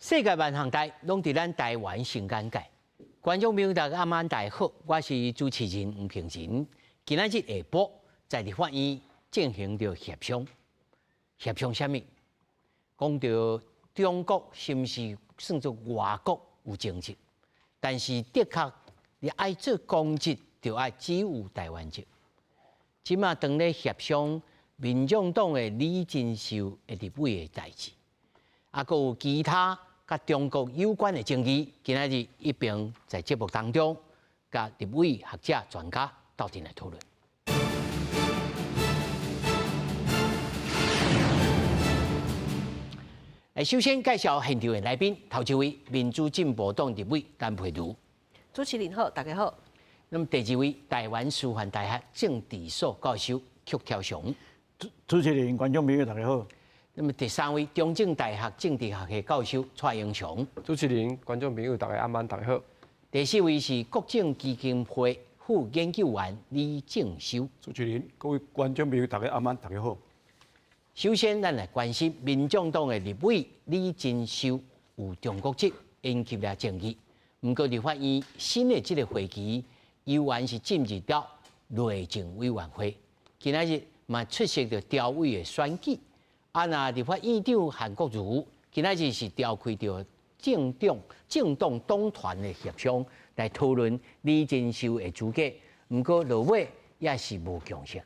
世界萬項代攏佇咱台灣新簡介。觀眾朋友大家暗晚大好，我是主持人吳平仁。今仔日下晡在立法院進行著協商，協商啥物？講著中國是毋是算做外國有爭執？但是的確，你愛做公職，就愛只有台灣籍。這馬當咧協商，民眾黨的李貞秀的立委的代誌，啊，閣有其他佮中國有關的爭議，今仔日一併在節目當中，佮立委學者專家鬥陣來討論。來，首先介紹現場的來賓，頭一位民主進步黨立委陳佩茹。主持人好，大家好。那麼第二位台灣師範大學政治所教授曲超雄。主持人、觀眾朋友大家好。那麼第三位中正大學政治學系教授蔡英雄。主持人、觀眾朋友大家暗晚，大家好。第四位是國政基金會副研究員李正修。主持人、各位觀眾朋友大家暗晚，大家好。首先，咱來關心民眾黨的立委李貞秀有中國籍，引起了爭議。毋過立法院新的這個會期，猶原是進入到內政委員會，今仔日嘛出席著調委的選舉。啊，若立法院長韓國瑜今仔日是召開著政黨政黨黨團的協商來討論李貞秀的資格，毋過落尾也是無共識。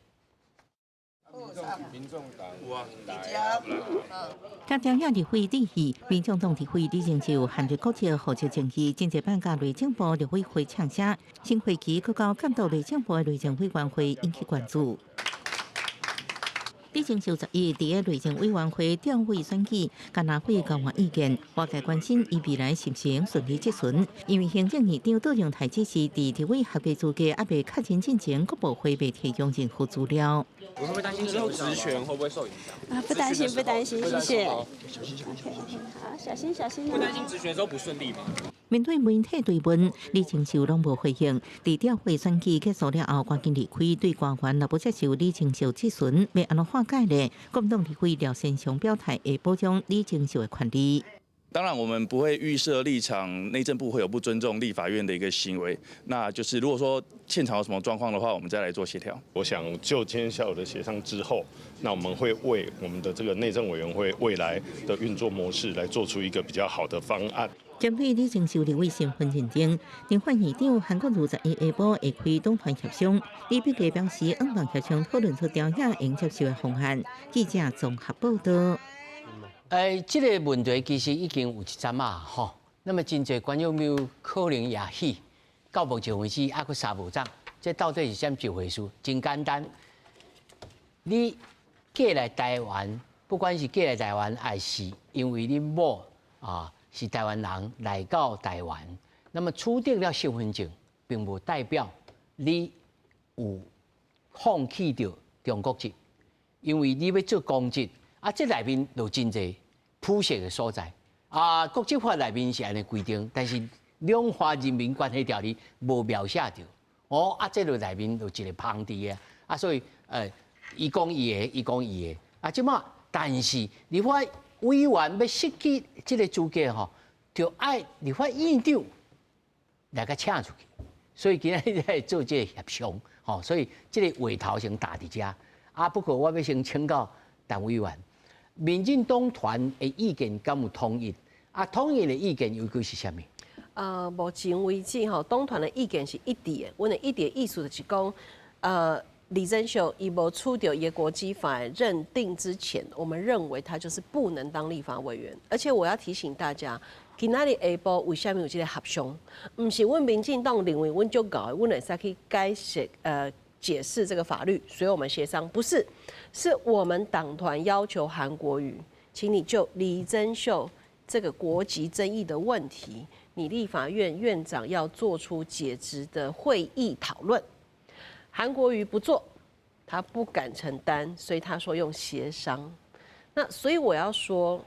佮朝野立委立議，民眾黨立委李貞秀陷入國籍戶籍爭議，真濟擺共內政部立委會嗆聲，新會期閣到監督內政部的內政委員會引起關注。李貞秀11佇個內政委員會調委選舉，佮藍委交換意見，外界關心伊未來是毋是會順利質詢，因為行政院長卓榮泰指示，佇立委合格資格猶未確認進前，國部會袂提供任何資料。會不會擔心之後職權會不會受影響？啊，不擔心，不擔心，謝謝。好，小心小心。會擔心質詢的時候不順利嗎？面對媒體追問，李貞秀攏無回應。佇調會選舉結束了後，趕緊離開，對官員若無接受李貞秀質詢，欲按怎化解呢？國民黨立委廖先祥表態會保障李貞秀的權利。當然，我們不會預設立場，內政部會有不尊重立法院的一個行為。那就是如果說現場有什麼狀況的話，我們再來做協調。我想就今天下午的協商之後，那我們會為我們的這個內政委員會未來的運作模式來做出一個比較好的方案。針對李貞秀立委身份認證，立法院長韓國瑜11下晡會開黨團協商，李碧儀表示，向望協商討論出朝野會接受的方案。記者綜合報道。這個問題其實已經有一陣仔吼，那麼真濟觀眾朋友可能也許到目前為止猶閣查無總，這到底是啥物一回事？真簡單，你嫁來台灣，不管是嫁來台灣，還是因為恁某啊是台灣人來到台灣，那麼取得了身份證，並無代表你有放棄著中國籍，因為你欲做公職，啊，這內面就真濟普適的所在啊，國籍法內面是按呢規定，但是兩岸人民關係條例無描寫著。哦，啊，這個內面就一個芳佇的啊，所以伊講伊的，伊講伊的，啊，這馬但是立法委員欲失去這個資格吼，就愛立法院長來共請出去，所以今仔日來做這個協商，吼，所以這個話頭先打佇遮。啊，不過我欲先請教陳委員。民進黨團的意見敢有統一？啊，統一的意見尤其是啥物？目前為止吼，黨團的意見是一致的。阮的一致的意思就是講，李貞秀伊無取著伊的國籍法認定之前，我們認為他就是不能當立法委員。而且我要提醒大家，今仔日下晡為啥物有這個協商？毋是阮民進黨認為阮足𠢕的，阮會使去解釋解釋這個法律，所以我們協商不是，是我們黨團要求韓國瑜，請你就李貞秀這個國籍爭議的問題，你立法院院長要做出解職的會議討論。韓國瑜不做，他不敢承擔，所以他說用協商。那所以我要說，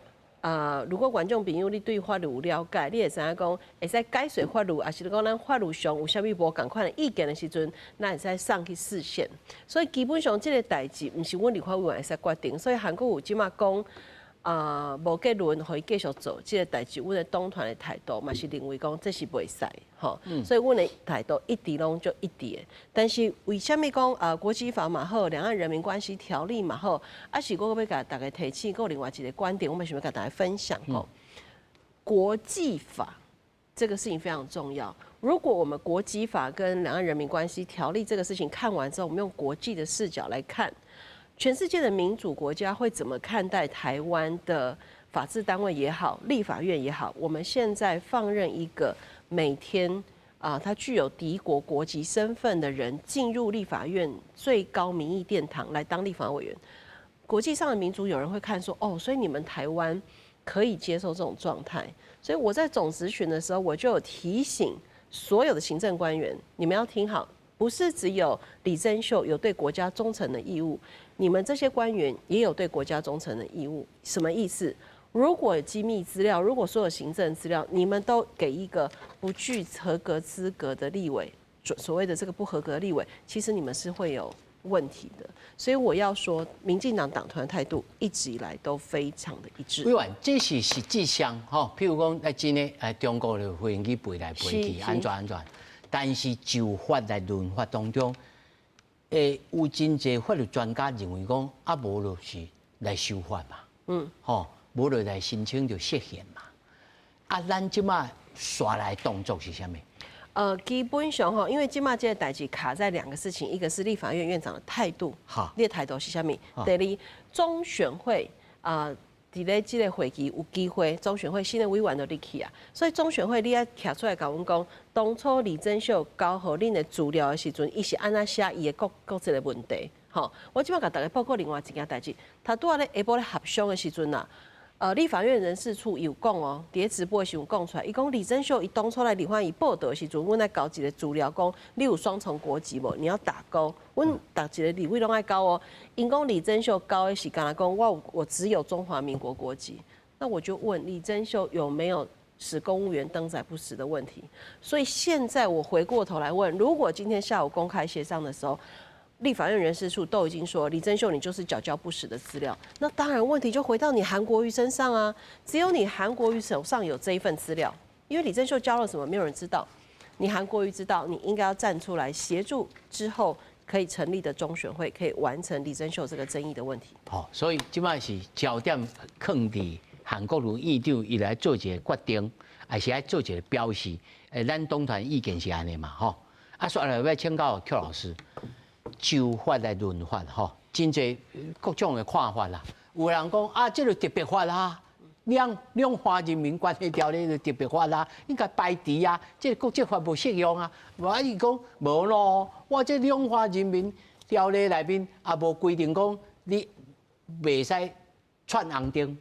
如果觀眾朋友你對法律有了解，你會知影講，會使解說法律，抑是講咱法律上有啥物無仝款的意見的時陣，咱會使送去釋憲。所以基本上這個代誌毋是阮立法委員會使決定。所以韓國瑜這馬講，啊，無結論，予伊繼續做這个代誌，阮的黨團的態度嘛是認為講這是袂使，吼，所以阮的態度一直攏足一致的。但是為啥物講啊國籍法嘛好，兩岸人民關係條例嘛好，啊是我欲共大家提醒，閣有另外一个觀點，我嘛想欲共大家分享吼。國際法這個事情非常重要。如果我們國籍法跟兩岸人民關係條例這個事情看完之後，我們用國際的視角來看，全世界的民主國家會怎麼看待台灣的法制單位也好，立法院也好？我們現在放任一個每天啊，他具有敵國國籍身份的人進入立法院最高民意殿堂來當立法委員，國際上的民主有人會看說，哦，所以你們台灣可以接受這種狀態。所以我在總質詢的時候，我就有提醒所有的行政官員，你們要聽好，不是只有李貞秀有對國家忠誠的義務。你們這些官員也有對國家忠誠的義務，什麼意思？如果機密資料，如果所有行政資料，你們都給一個不具合格資格的立委，所謂的這個不合格立委，其實你們是會有問題的。所以我要說，民進黨黨團態度一直以來都非常的一致。委員，這是實際上，吼，譬如講，真的，中國的飛機飛來飛去，按怎按怎，但是就法來論法當中，有真濟法律專家認為講，啊，無就是來修法嘛，吼，無就來申請就釋憲嘛。啊，咱這馬紲來動作是啥物？基本上吼，因為這馬這个代誌卡在兩個事情，一個是立法院院長的態度，你的態度是啥物？第二，中選會啊，佇咧這个會期有機會，中選會新的委員都入去啊，所以中選會你愛徛出來共阮講，當初李貞秀交予恁的資料的時陣，伊是按怎寫伊的國籍的問題？吼，我這馬共大家報告另外一件代誌，他拄仔咧下晡咧協商的時陣啊，立法院人事處有講哦，佇咧直播的時陣講出來，伊講李貞秀伊當初來立法院報到的時陣，阮來交一個資料講，你有雙重國籍無？你要打勾，阮逐一個立委攏愛交哦。𪜶講李貞秀交的是敢若講，我只有中華民國國籍，那我就問李貞秀有沒有使公務員登載不實的問題？所以現在我回過頭來問，如果今天下午公開協商的時候，立法院人事處都已經說李貞秀你就是繳交不實的資料，那當然問題就回到你韓國瑜身上啊！只有你韓國瑜手上有這一份資料，因為李貞秀交了什麼沒有人知道，你韓國瑜知道，你應該要站出來協助之後可以成立的中選會，可以完成李貞秀這個爭議的問題。好，所以這擺是焦點囥佇韓國瑜院長伊來做一個決定，還是愛做一個表示？咱黨團意見是按呢嘛？吼，啊，紲來欲請教寇老師。就法來論法，吼，真濟各種的看法啦。有人講啊，這個特別法啊，兩岸人民關係條例就特別法啦，應該排除啊，這個國際法無適用啊。無啊，伊講無咯，我這兩岸人民條例內面也無規定講你袂使竄紅燈，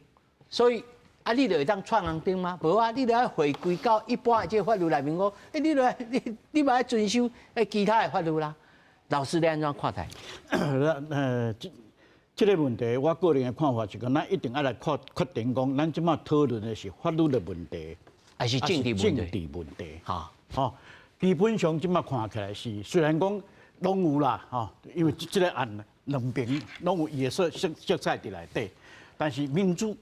所以啊，你就會當竄紅燈嗎？無啊，你著愛回歸到一般的這個法律內面講，欸，你著愛你嘛愛遵守其他的法律啦。老師，你按怎看待？這個問題，我個人的看法是講，咱一定愛來確定講，咱這馬討論的是法律的問題，還是政治問題？政治問題。吼，基本上這馬看起來是，雖然講攏有啦，吼，因為這個案兩邊攏有伊的色彩佇內底，但是民主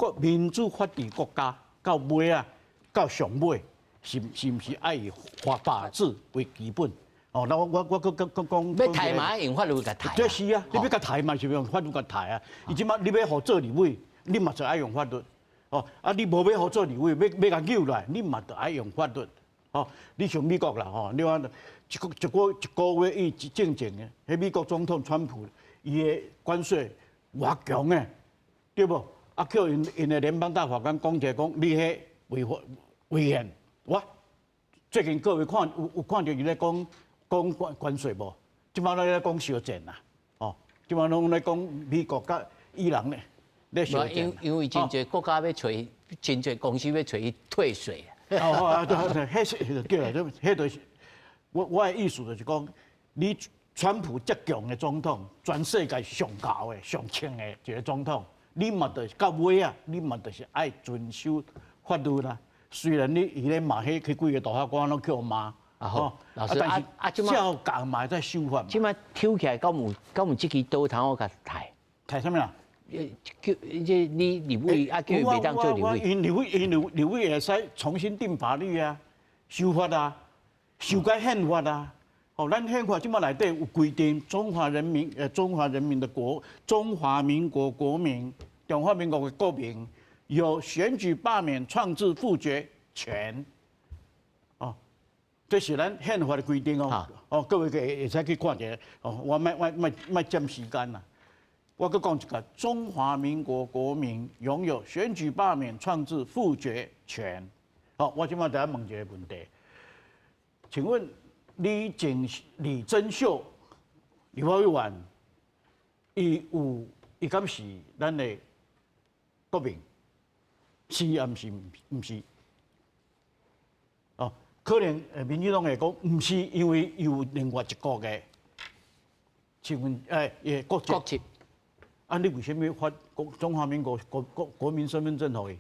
法治國家到尾啊，到上尾，是毋是愛以法治為基本？哦，那我閣講，欲刣嘛用法律共刣。這是啊，你欲共刣嘛是用法律共刣啊。伊這馬你欲予做立委，你嘛就愛用法律。哦，啊，你無欲予做立委，欲共救來，你嘛就愛用法律。哦，你像美國啦，吼，你看一個月以進前的，彼美國總統川普，伊的關稅偌強的，對無？啊，叫𪜶的聯邦大法官講一個講，你彼違法違憲。我最近各位看有看著伊咧講關稅無？這馬攏咧講相戰啦，哦，這馬攏咧講美國佮伊朗咧咧相戰。因為真濟國家欲揣，真濟公司欲揣伊退稅。哦啊，對對，彼是對啦，彼就是我的意思就是講，你川普這強的總統，全世界上𠢕的、上衝的一個總統，你嘛就是到尾啊，你嘛就是愛遵守法律啦。雖然你伊咧罵彼彼幾個大法官攏予罵。啊好，老師啊啊，這馬照共嘛會使修法。這馬抽起來，敢有這支刀通好共刣？刣啥物啦？叫這你立委啊，叫伊袂當做立委。𪜶立委，𪜶立委會使重新定法律啊，修法啊，修改憲法啊。哦，咱憲法這馬內底有規定，中華人民的國，中華民國國民，中華民國的國民有選舉、罷免、創制、複決權。哦，這是咱憲法的規定哦。哦，各位會使去看一下。哦，我莫莫莫莫佔時間啦。我閣講一個，中華民國國民擁有選舉、罷免、創制、複決權。好，我這馬就來問一個問題，請問李貞秀立法委員，伊敢是咱的國民？是抑毋是？毋是？哦，可能民進黨會講毋是，因為有另外一國的身份國籍。國籍。啊，你為啥物發國中華民國國民身份證予伊？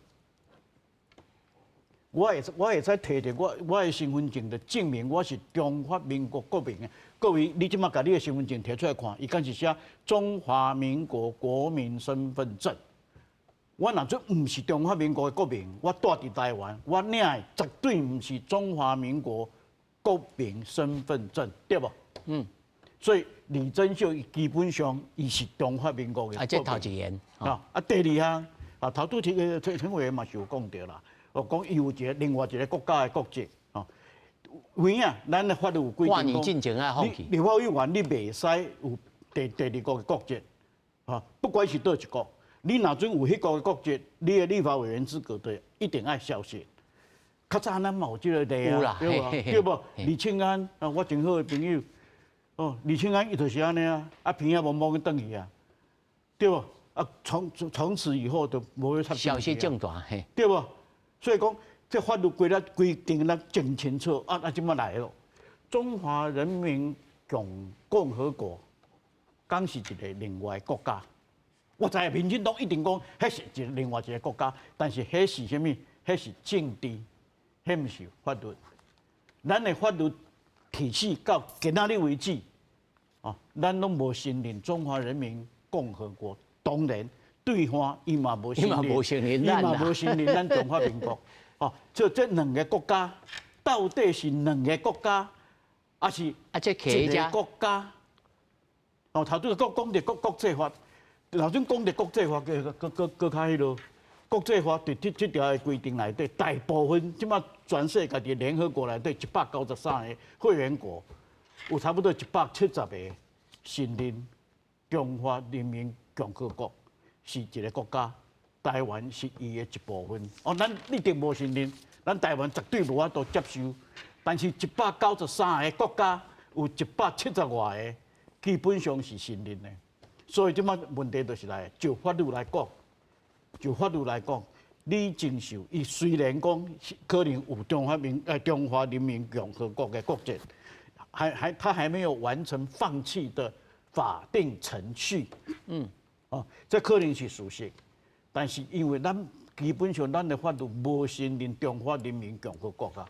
我會使提著我的身份證，就證明我是中華民國國民的。各位，你這馬共你的身份證提出來看，伊敢是寫中華民國國民身份證。我若準毋是中華民國的國民，我住佇台灣，我領的絕對毋是中華民國國民身份證，對無？嗯。所以李貞秀伊基本上伊是中華民國的。啊，這頭一言。啊，啊，第二項啊，頭拄這個陳委員嘛是有講著啦。哦，講伊有一個另外一個國家的國籍，哦，有影啊，咱的法律有規定講，立法委員你袂使有第二國的國籍，啊，不管是佗一國，你若準有彼國的國籍，你的立法委員資格就一定愛消失。較早咱嘛有這個例啊，對無？對無？李慶安啊，我真好的朋友，哦，李慶安伊就是按呢啊，啊鼻仔摸摸去轉去啊，對無？啊，從此以後就無去插。消失政壇，嘿，對無？所以講，這法律規定得真清楚啊！啊，這馬來咯，中華人民共和國，敢是一個另外國家。我知影民進黨一定講，彼是一個另外一個國家，但是彼是啥物？彼是政治，彼毋是法律。咱的法律體系到今仔日為止，哦，咱攏無承認中華人民共和國。當然，對方伊嘛無承認，伊嘛無承認咱中華民國。哦，這兩個國家到底是兩個國家，還是一個國家？哦，頭拄講講著國際法，頭先講著國際法，閣較彼落國際法佇這條的規定內底，大部分這馬全世界佇聯合國內底193個會員國，有差不多170個承認中華人民共和國是一個國家，台灣是伊的一部分。哦，咱一定無承認，咱台灣絕對無法度接受。但是，193個國家有170外個，基本上是承認的。所以，這馬問題就是來，就法律來講，就法律來講，李貞秀伊雖然講可能有中華人民共和國的國籍，還他還沒有完成放棄的法定程序。嗯。哦，這可能是事實，但是因為咱基本上咱的法律無承認中華人民共和國啊，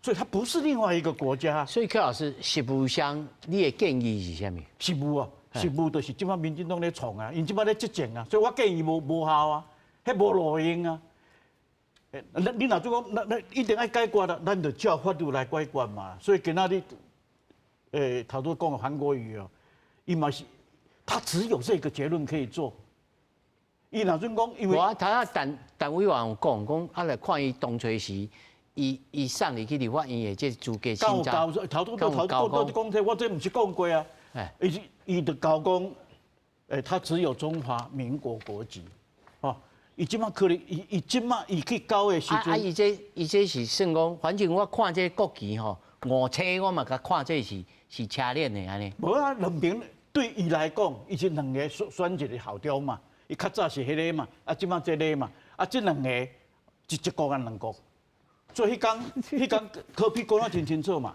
所以它不是另外一個國家。所以柯老師，實務上你的建議是啥物？實務啊，實務就是這馬民進黨咧創啊，𪜶這馬咧執政啊，所以我建議無效啊，彼無路用啊。你若做講，那一定愛解決啦，咱就照法律來解決嘛。所以今仔日，頭拄講的韓國瑜哦，伊嘛是。他只有這個結論可以做。伊若準講，因為我頭仔陳陳委員有講講，啊來看伊當初時，伊送入去立法院的這資格審查，頭拄頭頭拄講這，我這毋是講過啊。伊就交講，他只有中華民國國籍，哦，伊這馬可能，伊這馬伊去交的時陣，啊，伊這是算講，反正我看這國旗吼，五車我嘛共看這是車鏈的按呢。無啊，兩邊。對伊來講，伊是兩個選一個效忠嘛。伊較早是彼个嘛，啊，這馬這个嘛，啊，這兩個一國抑兩國。所以彼工彼工柯 P 講得真清楚嘛。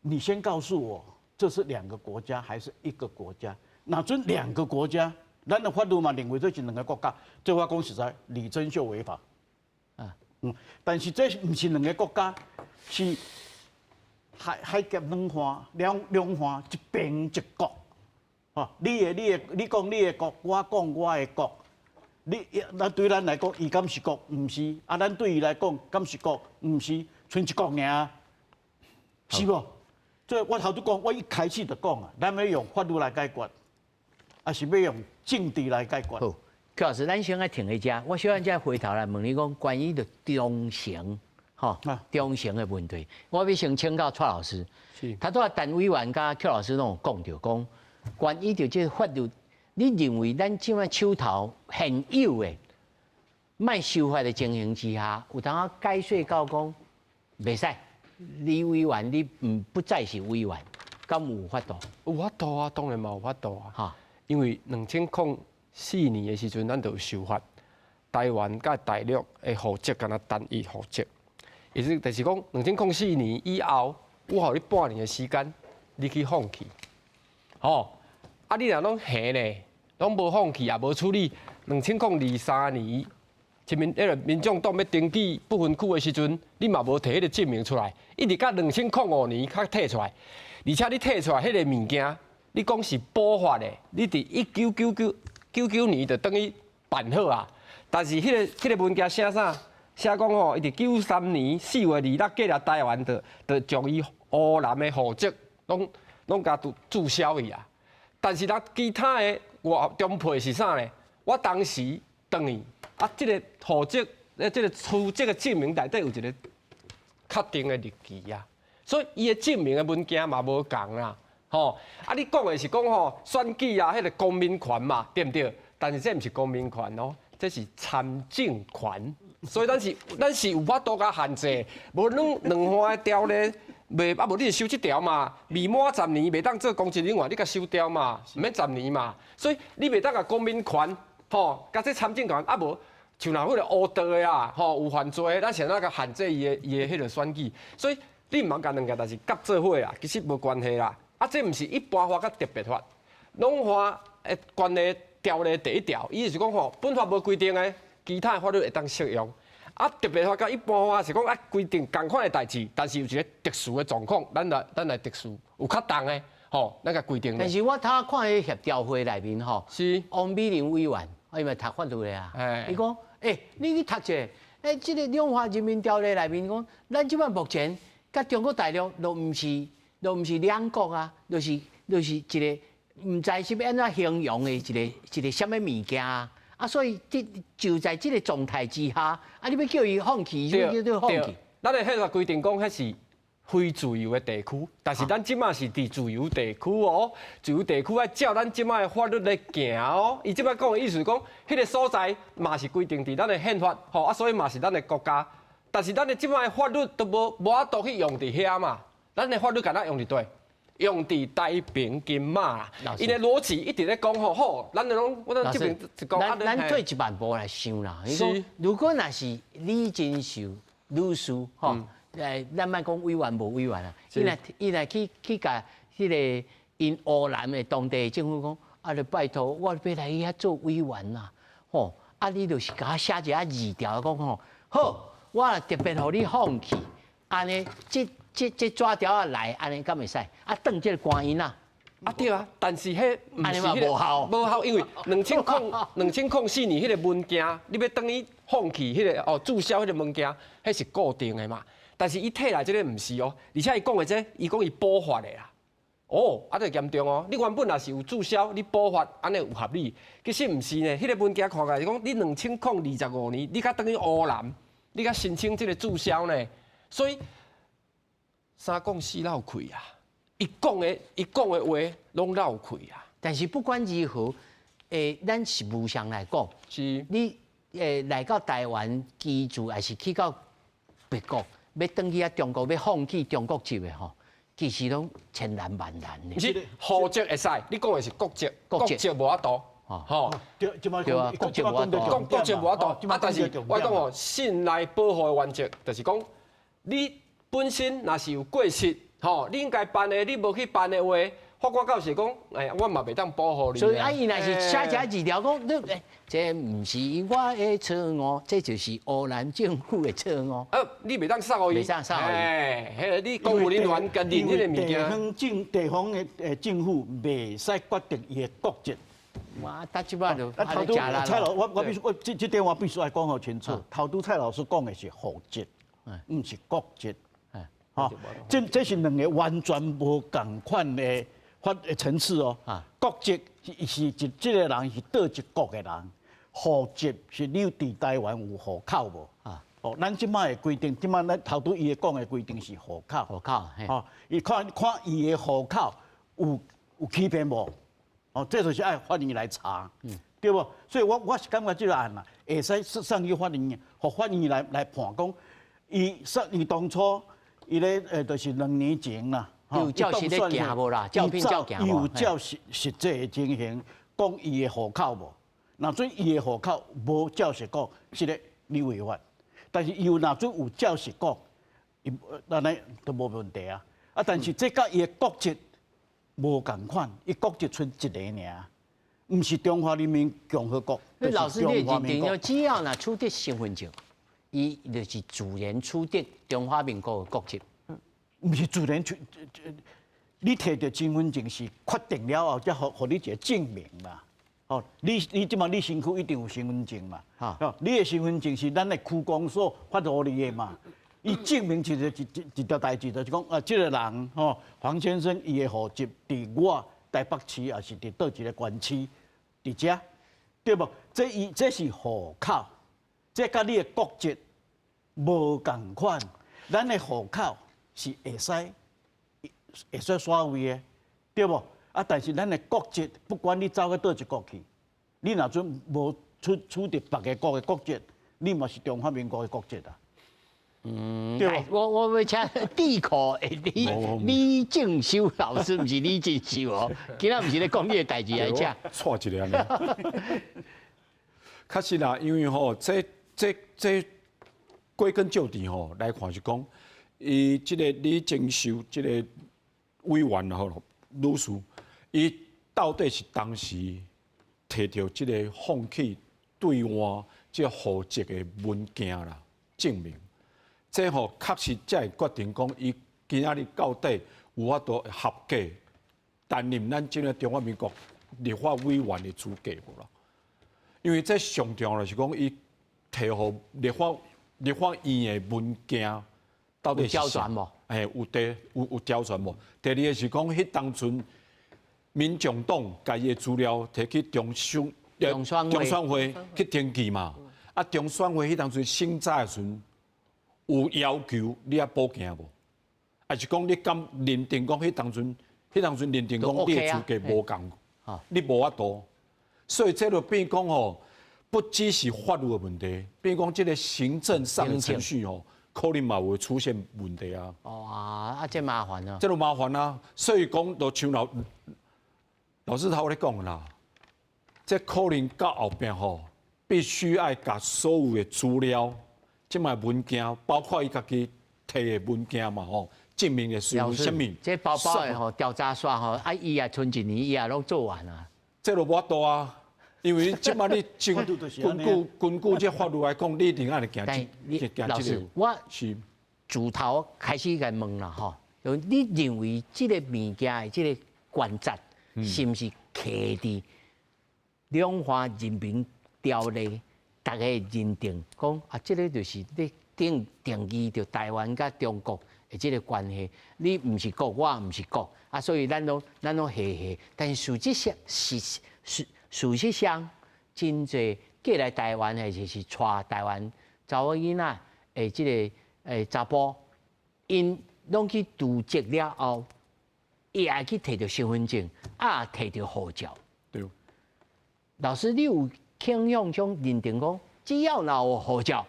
你先告訴我，這是兩個國家還是一個國家？若準兩個國家，咱的法律嘛認為這是兩個國家。這我講實在，李貞秀違法。啊，嗯，但是這毋是兩個國家，是海峽兩岸兩岸一邊一國。吼，你的，你講你的國，我講我的國。你咱對咱來講，伊敢是國？毋是。啊，咱對伊來講，敢是國？毋是，賰一國爾，是無？所以我頭拄講，我一開始就講啊，咱欲用法律來解決，抑是欲用政治來解決？好，柯老師，咱先愛停佇遮，我小可再回頭來問你講關於著忠誠，吼，忠誠的問題，我欲先請教蔡老師。頭拄仔陳委員佮邱老師攏有講著講，關於著這個法律，你認為咱這擺手頭現有的，欲修法的情形之下，有當解說到講，袂使，李委員你毋不再是委員，敢有法度？有法度啊，當然嘛有法度啊。因為2004年的時陣，咱就有修法，台灣佮大陸的戶籍敢若單一戶籍，意思就是講，2004年以後，有予你半年的時間，你去放棄，吼，啊，你若攏還呢，攏無放棄也無處理，2023年，前面彼個民眾黨欲登記不分區的時陣，你嘛無提彼個證明出來，一直到2005年才提出來，而且你提出來彼個物件，你講是補發的，你佇1999年就等於辦好啊，但是彼個文件寫啥？寫講吼，伊佇93年4月26過來台灣，就將伊烏南的戶籍攏攏共註銷去啊。但是咱其他的外中配是啥呢？我當時轉去啊，這個戶籍這個出這個證明內底有一個確定的日期啊，所以伊的證明的文件嘛無仝啦，吼啊！你講的是講吼選舉啊，彼個公民權嘛，對毋對？但是這毋是公民權哦，這是參政權。所以咱是有法度共限制，無兩兩項的條例，袂啊無你就修這條嘛，未滿十年袂當做公職人員，你共修掉嘛，毋免十年嘛。所以你袂當共公民權，吼，共這參政權啊無，像若彼個烏道的啊，吼有犯罪的，咱是按怎共限制伊的彼個選舉？所以你毋通共兩件代誌夾做伙啦，其實無關係啦。啊，這毋是一般法佮特別法，兩法的關係條例第一條，伊就是講吼，本法無規定的，其他的法律會當適用。啊，特別法佮一般法是講愛規定仝款的代誌，但是有一個特殊的狀況，咱來特殊有較重的，吼，咱共規定。但是我頭看彼協調會內面吼，王美玲委員，伊嘛讀法律的啊，伊講，欸，你去讀者，欸，這個中華人民條例內面講，咱這擺目前佮中國大陸都毋是兩國啊，就是一個毋知是欲按怎形容的一個啥物物件啊。啊，所以這就在這個狀態之下，啊，你欲叫伊放棄，就叫做放棄。咱的憲法規定講，彼是非自由的地區，但是咱這擺是佇自由地區哦，自由地區愛照咱這擺的法律來行哦。伊這擺講的意思講，彼個所在嘛是規定佇咱的憲法，吼啊，所以嘛是咱的國家。但是咱的這擺的法律都無法度去用佇遐嘛，咱的法律敢若用佇佗？用佇台平金馬啦，𪜶的邏輯一直咧講吼，好，咱就攏我咱這邊一講，咱退一萬步來想啦。是，如果若是李貞秀女士吼，咱莫講委員無委員啊，伊若去共彼個𪜶烏南的當地政府講，啊，你拜託，我欲來遐做委員啦，吼，啊，你就是共我寫一下字條講吼，好，我若特別予你放棄，按呢，這紙條仔來，按呢敢會使？啊，當這個官員啊，啊對啊，但是彼毋是彼個無效，無效，因為2004年彼個文件，你欲轉去放棄彼個哦註銷彼個文件，彼是固定的嘛。但是伊提來這個毋是哦，而且伊講的這個，伊講伊補發的啦。哦，啊這嚴重哦！你原本若是有註銷，你補發按呢有合理，其實毋是呢。彼個文件看起來是講，你2025年，你才轉去烏南，你才申請這個註銷呢，所以。三講四漏氣啊！伊講的話攏漏氣啊！但是不管如何，咱實務上來講，你來到台灣居住，抑是去到別國，欲轉去遐中國，欲放棄中國籍的吼，其實攏千難萬難的。毋是戶籍會使，你講的是國籍，國籍無法度。吼，對，對啊，國籍無法度，國籍無法度。啊，但是我講哦，信賴保護的原則，就是講你本身若是有過失，吼，你應該辦的，你無去辦的話，法官到時講，哎，我嘛袂當保護你。所以啊，伊若是寫這字條講，你這毋是我的錯誤，這就是烏蘭政府的錯誤。啊，你袂當送予伊，袂當送予伊。哎，彼個你公務人員共認彼個物件。地方政府袂使決定伊的國籍。哇，得這擺就啊，頭拄蔡老，我必須我這點我必須愛講予清楚。頭拄蔡老師講的是戶籍，毋是國籍。吼，這是兩個完全無仝款的法層次哦。國籍是一這個人是佗一國的人，戶籍是你有佇台灣有戶口無？哦，咱這擺的規定，這擺咱頭拄伊講的規定是戶口。戶口，吼，伊看看伊的戶口有欺騙無？哦，這就是愛法院來查，對無？所以我是感覺這個案啊，會使送去法院，予法院來判講，伊當初伊咧就是2年前啦，有照實咧行無啦？照片照行無？有照實際的情形，講伊的戶口無？若準伊的戶口無照實講，是咧你違法。但是伊有若準有照實講，伊按呢都無問題啊。啊，但是這佮伊的國籍無仝款，伊國籍賰一个爾，毋是中華人民共和國。老師，你認定了，只要若取得身份證，伊就是自然取得中華民國的國籍。毋是自然取，你提著身份證是確定了後，才予你一個證明嘛。哦，你這擺你身軀一定有身份證嘛。哦，你的身份證是咱的區公所發予你的嘛。伊證明一個一一一條代誌，就是講啊，這個人吼，黃先生伊的戶籍佇我台北市，抑是佇佗一個縣市，佇遮，對無？這是戶口，這佮你的國籍無仝款。咱的戶口是會使徙位的，對無？啊，但是咱的國籍，不管你走去佗一國去，你若準無取得別个國的國籍，你嘛是中華民國的國籍啊。嗯，對，我欲請智庫的李正修老師，毋是李進修哦，今仔毋是咧講你的代誌來請。錯一個按呢。確實啦，因為吼，這歸根究底吼來看是講，伊這個李正修這個委員吼女士，伊到底是當時提著這個放棄對岸這個戶籍的文件啦，證明。這吼確實才會決定講，伊今仔日到底有法度合格擔任咱這個中華民國立法委員的資格無啦？因為這上重要就是講，伊提予立法院的文件到底有繳全無？哎，有第有繳全無？第二個是講，彼當陣民眾黨共伊的資料提去中選會去登記嘛？啊，中選會彼當陣審查的時陣，有要求你愛補件無？還是講你敢認定講彼當陣，彼當陣認定講你的資格無仝，你無法度，所以這就變講吼，不只是法律的問題，變講這個行政上的程序吼，可能嘛會出現問題啊。哇，啊，這麻煩啊！這就麻煩啊！所以講，就像老師頭咧講啦，這可能到後壁吼，必須愛共所有的資料。這擺文件，包括伊家己提的文件嘛吼，證明的是啥物？這包包的吼調查煞吼，啊伊也賰一年，伊也攏做完啊。這就無法度啊，因為這擺你根據這法律來講，你一定愛行這。老師，我是自頭開始共問啦吼，就你認為這個物件的這個關節，是毋是徛佇兩岸人民條例？大家認定講啊，這個就是咧定義著台灣佮中國的這個關係。你毋是國，我毋是國，啊，所以咱攏和和。但是事實上，事實上，真濟過來台灣的，就是娶台灣查某囡仔的這個查埔，𪜶攏去駐籍了後，伊愛去提著身份證，啊，提著護照。對。老師，你有傾向將認定講，只要若有護照，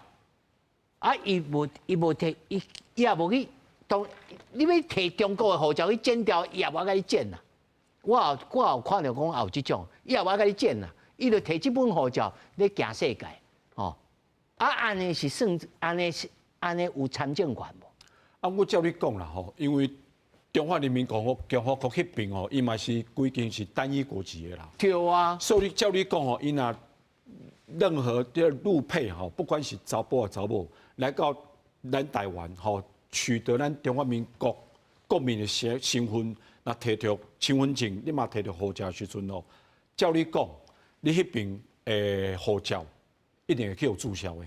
啊，伊無提，伊也無去當，你欲提中國的護照去剪掉，伊也無共你剪啦。我有看著講也有這種，伊也無共你剪啦，伊就提這本護照咧行世界，哦，啊，按呢是算，按呢是按呢有參政權無？啊，我照你講啦吼，因為中華人民共和國彼邊吼，伊嘛是規定是單一國籍的啦。對啊。所以照你講吼，伊若任何的陸配吼，不管是查埔抑查某，來到咱台灣吼，取得咱中華民國國民的身份，若提著身份證，你嘛提著護照的時陣吼，照你講，你彼邊的護照一定會去予註銷的。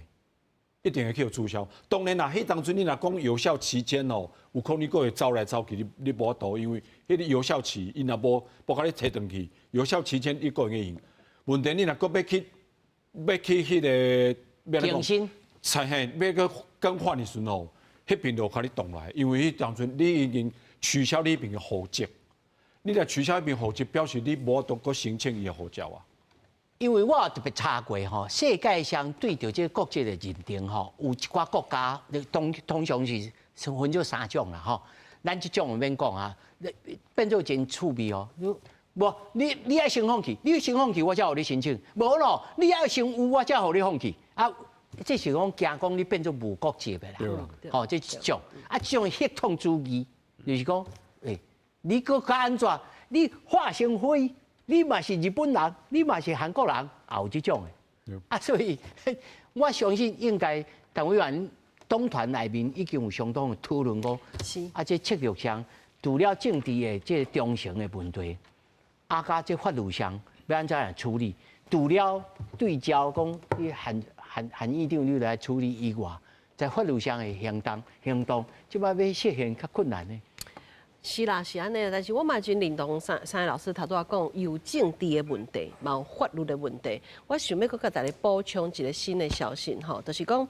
一定會去予註銷。當然啦，彼當陣你若講有效期間哦，有可能閣會走來走去，你無法度，因為彼個有效期，伊若無共你提轉去，有效期間伊閣會用。問題你若閣欲去彼個更新，嘿，欲閣更換的時陣吼，彼邊就共你擋來，因為彼當陣你已經取消你彼邊的戶籍，你若取消彼邊戶籍，表示你無法度閣申請伊的護照啊。因為我特別查過吼，世界上對著這個國籍的認定吼，有一寡國家，通常是分做三種啦吼。咱這種毋免講啊，變做真趣味哦。無，你愛先放棄，你先放棄，我才予你申請。無咯，你愛先有，我才予你放棄。啊，這是講驚講你變做無國籍的啦。吼，這一種啊，這種血統主義，就是講，欸，你閣較按怎？你化成灰。你嘛是日本人，你嘛是韓國人，也有這種的。啊，所以我相信應該陳委員黨團內面已經有相當的討論過。啊，這策略上除了政治的這個忠誠的問題，啊，佮這法律上欲按怎來處理？除了對焦講你韓院長你來處理以外，在法律上的行動，這擺欲實現較困難呢。是啦，是按呢，但是我嘛真認同三个老師頭拄仔講，有政治的問題，嘛有法律的問題。我想欲閣共大家補充一個新的消息吼，就是講，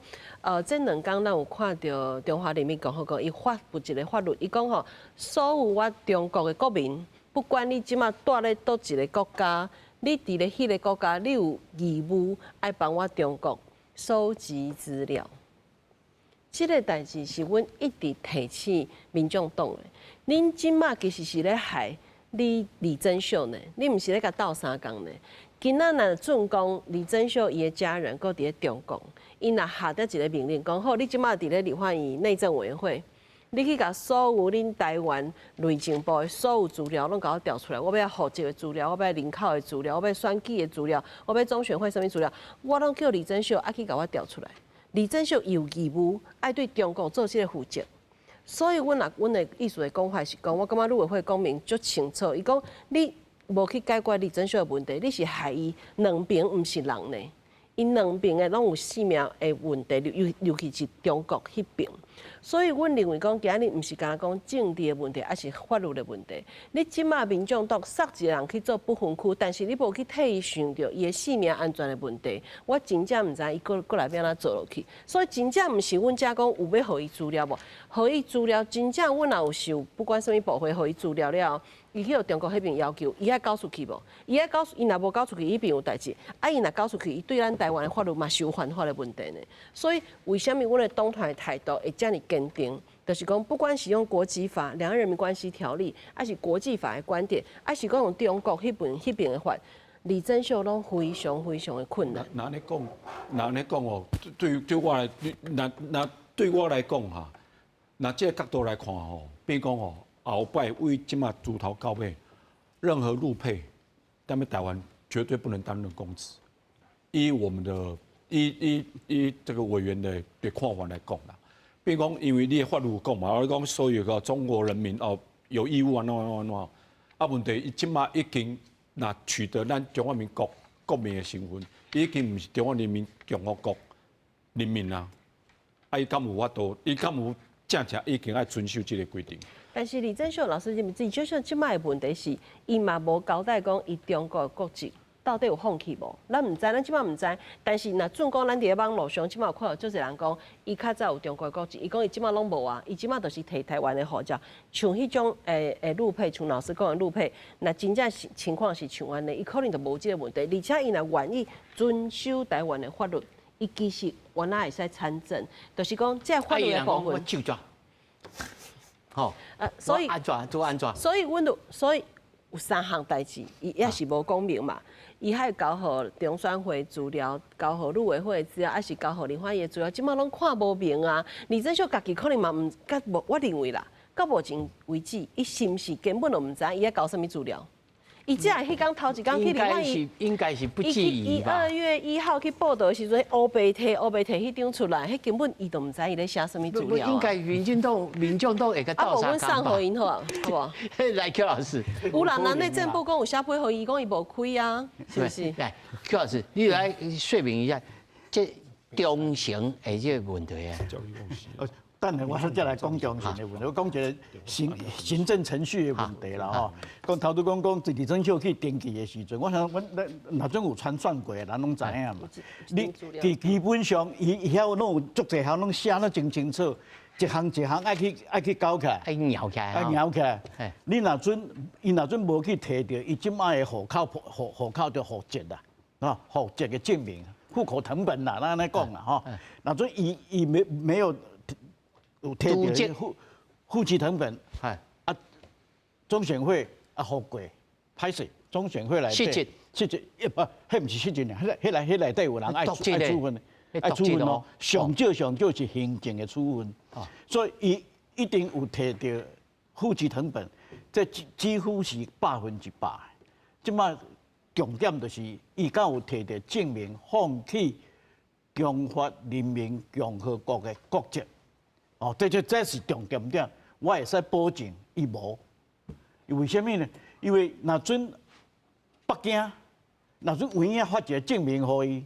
這兩工咱有看著中華人民共和國伊發布一個法律，伊講吼，所有我中國的國民，不管你這馬蹛咧佗一个國家，你佇咧彼个國家，你有義務愛幫我中國收集資料。這个代誌是阮一直提醒民眾黨的。恁這馬其實是咧害你李貞秀呢？你毋是咧共鬥相共呢？今仔若準講李貞秀伊的家人閣佇咧中國，伊若下達一个命令，講好，你這馬佇咧立法院內政委員會，你去共所有恁台灣內政部的所有資料攏共我調出來，我欲戶籍的資料，我欲人口的資料，我欲選舉的資料，我欲中選會啥物資料，我攏叫李貞秀愛去共我調出來。李貞秀有義務愛對中國做這个負責。所以，阮若阮的意思的講法是講，我感覺陸委會講明足清楚。伊講你無去解決李貞秀的問題，你是害伊兩邊毋是人呢。𪜶兩邊的攏有性命的問題，尤其是中國彼邊。所以，阮認為講，今日毋是干焦講政治的問題，抑是法律的問題。你這馬民眾黨殺一個人去做不分區，但是你無去替伊想著伊的性命安全的問題，我真正毋知伊閣閣來欲按怎做落去。所以，真正毋是阮遮講有欲予伊資料無，予伊資料真正阮也有受，不管啥物部會予伊資料了後，伊去予中國彼邊要求，伊愛交出去無？伊愛交，伊若無交出去，彼邊有代誌。啊，伊若交出去，伊對咱台灣的法律嘛是有犯法的問題呢。所以，為啥物阮的黨團的態度會遮爾堅定？就是講，不管是用國籍法、兩岸人民關係條例，抑是國際法的觀點，抑是講用中國彼邊的法，李貞秀攏非常非常的困難。那你講，那你講哦，對我來，那對我來講哈，那這个角度來看吼，變講吼，後擺為這馬自頭到尾，任何陸配，踮咧台灣絕對不能擔任公職。依我們的依這個委員的看法來講啦，變講因為你的法律有講嘛，我講所有個中國人民哦有義務按怎按怎按怎，啊問題伊這馬已經若取得咱中華民國國民的身份，已經毋是中華人民共和國人民啊，啊伊敢有法度？伊敢有正正已經愛遵守這个規定？但是李貞秀老師認為，李貞秀這擺的問題是，伊嘛無交代講伊中國的國籍到底有放棄無？咱毋知，咱這擺毋知。但是若準講，咱佇咧網路上這擺有看到足濟人講，伊較早有中國的國籍，伊講伊這擺攏無啊，伊這擺就是提台灣的護照。像彼種陸配，像老師講的陸配，若真正是情況是像按呢，伊可能就無這个問題。而且伊若願意遵守台灣的法律，伊其實原來會使參政，就是講這個法律的部分。吼，所以按怎做按怎？所以阮就所以有三項代誌，伊也是無講明嘛。伊愛交予中選會資料，交予陸委會資料，抑是交予立法院資料，這擺攏看無明啊。李貞秀家己可能嘛毋，佮無，我認為啦，到目前為止，伊是毋是根本就毋知影伊咧交啥物資料？伊才會彼工頭一工去應該是應該是不至於吧？2月1號去報到的時陣，烏白提烏白提彼張出來，彼根本伊都毋知伊咧寫啥物資料。應該民進黨民眾黨會共鬥相共吧？啊，無阮送予𪜶好啊，好無？來，邱老師，有人人內政部講有寫批予伊，講伊無開啊，是毋是？來，邱老師，你來說明一下，這忠誠的這個問題啊。等下我再來講忠誠的問題，我講一個行政程序的問題啦吼。講頭拄講講李貞秀去登記的時陣，我想阮咱若總有參選過，咱攏知影嘛。你基本上伊遐攏有足濟項攏寫得真清楚，一項一項愛去交起來，愛掾起來，愛掾起來。你若準伊若準無去提著，伊這擺的戶口戶口就戶籍啦，啊戶籍的證明，戶口謄本啦，咱按呢講啦吼。若準伊伊沒有。有提著戶籍謄本，啊，中選會啊，予過，歹勢，中選會內底，失職，不，彼毋是失職爾，彼內底有人愛處分，愛處分哦，上少上少是行政的處分，所以伊一定有提著戶籍謄本，這幾乎是100%。這擺重點就是伊敢有提著證明放棄中華人民共和國的國籍。哦，這是重點點，我會使保證伊無。為啥物呢？因為若準北京，若準有影發一個證明予伊，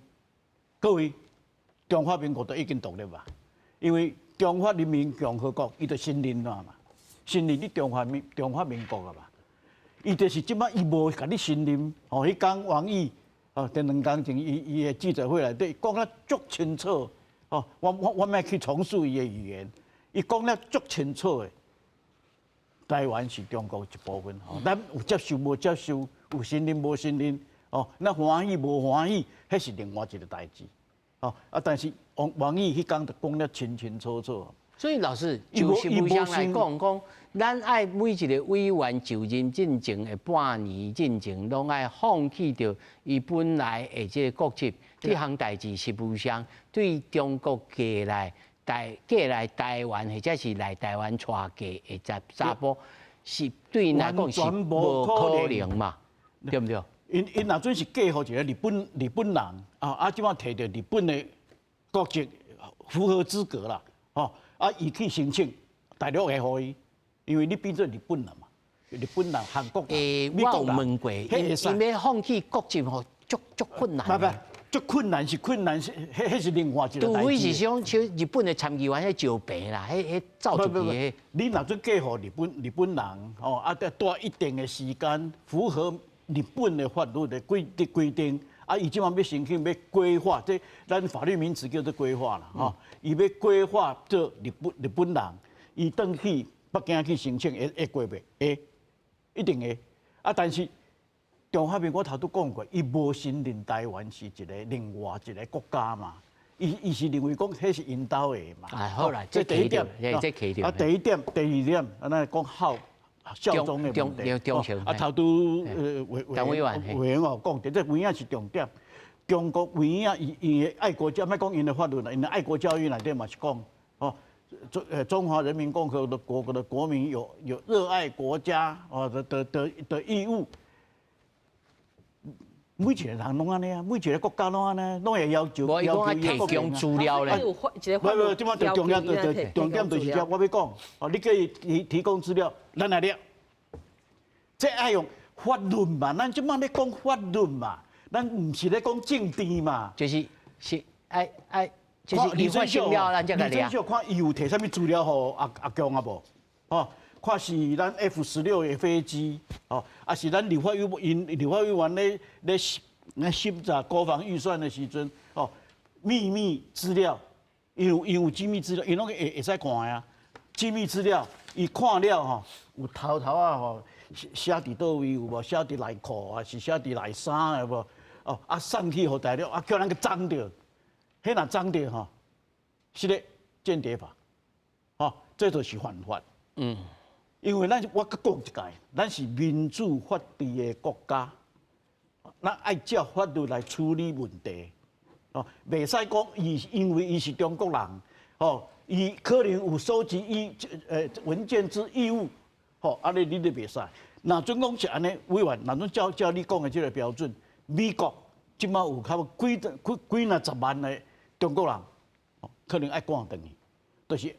各位，中華民國都已經獨立啊。因為中華人民共和國伊就承認了嘛，承認你中華民國啊嘛。伊就是這擺伊無共你承認，哦，彼工王毅，哦，前兩工前伊的記者會內底講得足清楚，哦，我莫去重述伊的語言。伊講得足清楚的，台灣是中國一部分，吼，咱有接受無接受，有承認無承認，哦，咱歡喜無歡喜，彼是另外一個代誌，哦，啊，但是王毅彼工就講得清清楚楚。所以老師就實務上來講，講咱愛每一個委員就任進前的半年進前，攏愛放棄著伊本來的這個國籍，這項代誌實務上對中國過來。過來台灣或者是來台灣娶嫁的查查埔，是對𪜶來講是無可能嘛？對毋對？𪜶若準是嫁予一個日本人啊，啊，這擺提著日本的國籍符合資格啦，吼啊，伊去申請，大陸會予伊，因為你變做日本人嘛，日本人、韓國人、美國人。我有問過，𪜶欲放棄國籍吼，足足困難。不不。足困難是困難，是彼是另外一個代誌。除非是像像日本的參議員彼招病啦，彼走出去。你若準嫁予日本人，吼啊，得蹛一定的時間，符合日本的法律的規定，啊，伊這擺欲申請欲歸化，這咱法律名詞叫做歸化啦，吼，伊欲歸化做日本人，伊轉去北京去申請會過袂？會，一定會。啊，但是。中華民國頭拄講過，伊無承認台灣是一個另外一個國家嘛，伊是認為講彼是𪜶兜的嘛。哎，好啦，這第一點，這起啊，第一點，第二點，啊，咱講效忠的問題。啊，頭拄委員哦講，這有影是重點。中國有影伊的愛國教，莫講𪜶的法律啦，𪜶的愛國教育內底嘛是講，哦，中華人民共和國的國民有熱愛國家哦的義務。每一個人攏按呢啊，每一個國家攏按呢，攏會要求要求提供資料咧。不不，這擺就重點就重點就是這，我欲講，哦，你叫伊提供資料，咱來掠。這愛用法律嘛，咱這擺咧講法律嘛，咱毋是咧講政治嘛。就是愛，就是李正秀，李正秀看伊有提啥物資料予阿強啊無？哦。看是咱 F-16的飛機，哦，啊是咱立法委員咧審查國防預算的時陣，哦，秘密資料，伊有機密資料，伊攏會使看啊。機密資料，伊看了吼，有偷偷仔吼寫佇佗位有無？寫佇內褲啊，是寫佇內衫有無？哦，啊送去予大陸，啊叫咱去摠著，彼若摠著吼，是咧間諜法，吼，這就是犯法。因為咱我閣講一擺，咱是民主法治的國家，咱愛照法律來處理問題，哦，袂使講伊因為伊是中國人，哦，伊可能有收集文件之義務，吼，按呢你就袂使。若準講是按呢，委員，若準照照你講的這個標準，美國這馬有較幾幾幾若十萬的中國人，可能愛趕轉去，就是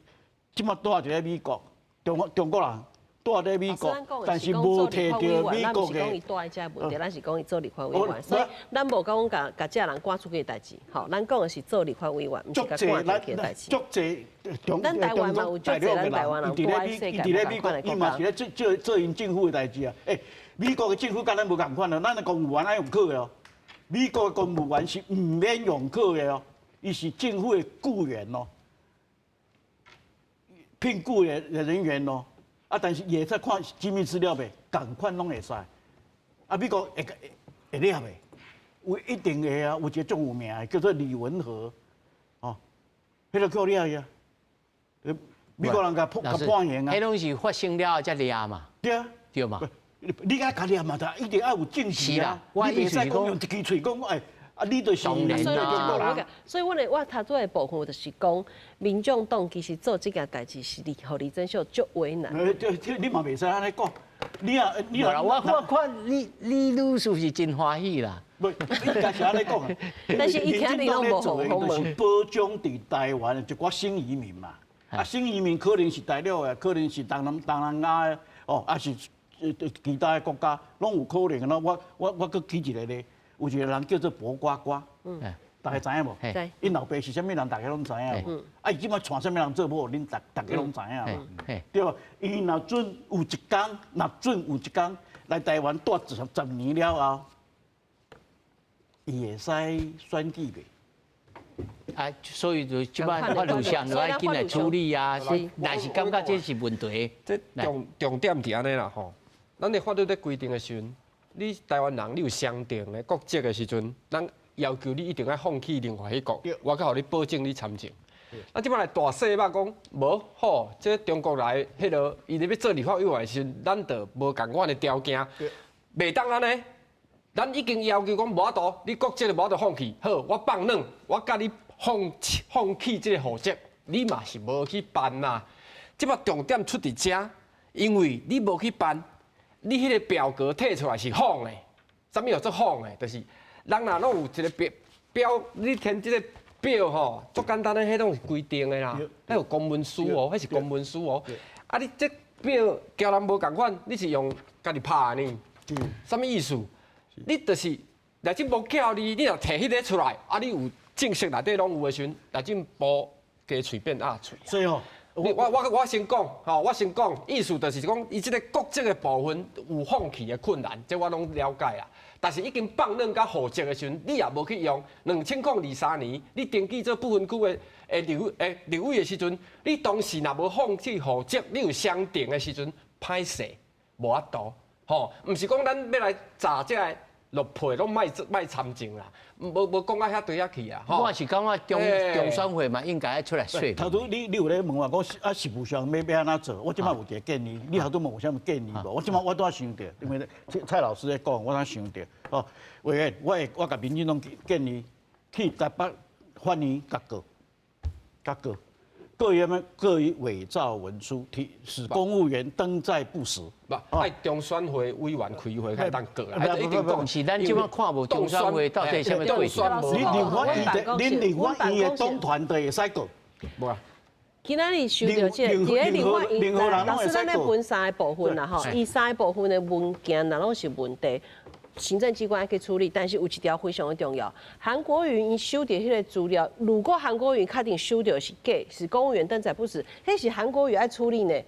這馬蹛佇咧美國，中中國人。蹛佇美國，但是無提著美國的。咱毋是講伊蹛佇遮問題，咱是講伊做立法委員，所以咱無講共共這人趕出去的代誌，吼，咱講的是做立法委員，毋是共趕出去的代誌。足濟中咱台灣嘛有足濟咱台灣人蹛佇世界無仝款的國家。伊嘛是咧做做做𪜶政府的代誌啊！欸，美國的政府佮咱無仝款啊，咱的公務員愛用考的哦。美國的公務員是毋免用考的哦，伊是政府的僱員哦，聘僱的人員哦。啊！但是伊會使看機密資料袂？仝款攏會使。啊，美國會會掠袂？有一定會啊，有一個足有名的叫做李文和，哦，彼個叫掠去啊。美國人共判共判刑啊。彼攏是發生了後才掠嘛。對啊。對嘛？你愛共掠嘛？但一定愛有證據啊！你袂使講用一支喙講，哎。啊！你就是當然啦。所以，我頭拄的部分就是講，民眾黨其實做這件代誌是予李貞秀足為難。對，你嘛袂使按呢講。你啊，你啊，我我看李李女士是真歡喜啦。無，應該是按呢講。但是伊聽你攏無做的，就是保障佇台灣的一寡新移民嘛。啊，新移民可能是大陸的，可能是東南東南亞的，哦，抑是其他的國家，攏有可能。我我我閣舉一個例。有一個人叫做薄瓜瓜，大家知影無？𪜶老爸是啥物人，大家攏知影無？啊，伊這馬娶啥物人做某，恁逐逐家攏知影無？對無？伊若準有一工，若準有一工來台灣蹛十十年了後，伊會使選舉袂？啊，所以就這擺法律上就愛緊來處理啊。若是感覺這是問題，這重重點佇按呢啦吼。咱的法律咧規定的時陣。你台灣人，你有雙重的國籍的時陣，咱要求你一定愛放棄另外彼國，我才予你保證你參政。啊，這擺來大細肉講無好，這中國來彼落，伊咧欲做立法委員的時陣，咱就無仝款的條件，袂當按呢。咱已經要求講無法度，你國籍就無法度放棄。好，我放軟，我共你放放棄這个戶籍，你嘛是無去辦啦。這擺重點出佇遮，因為你無去辦。你彼個表格提出來是謊的，啥物叫做謊的？就是人若攏有一個表表，你填這個表吼，足簡單的，彼攏是規定的啦，彼有公文書哦，彼是公文書哦。啊，你這表交人無仝款，你是用家己拍的呢？啥物意思？你就是內政部叫你，你若提彼個出來，啊，你有正式內底攏有的時陣，內政部雞喙變鴨喙。所以吼。我我我先講，吼，我先講，意思就是講，伊這个國籍的部分有放棄的困難，這我攏了解啦。但是已經放軟佮戶籍的時陣，你也無去用。2023年，你登記做不分區的立委立委的時陣，你當時若無放棄戶籍，你有雙重的時陣，歹勢，無法度，吼，毋是講咱欲來查這个陸配攏莫莫參政啦，無無講到遐對遐去啊！我是感覺中中選會嘛應該愛出來說明。頭拄你你有咧問我講啊，實務上欲欲按怎做？我這擺有一個建議，你頭拄問有啥物建議無？我這擺我拄仔想著，因為蔡老師咧講，我才想著。哦，委員，我會我共民進黨建議去台北法院共告，共告，告伊啥物？告伊偽造文書，提使公務員登載不實。無，愛中選會委員開會才當告啦。一定講是咱這擺看無中選會到底啥物過程。你立法院的，恁立法院的黨團就會使告。無啊。今仔日收著這个，佇咧立法院，老師，咱咧分三个部分啦吼，伊三个部分的文件若攏是問題，行政機關愛去處理，但是有一條非常的重要，韓國瑜伊收著彼个資料，如果韓國瑜確定收著是假，是公務員登載不實，彼是韓國瑜愛處理呢。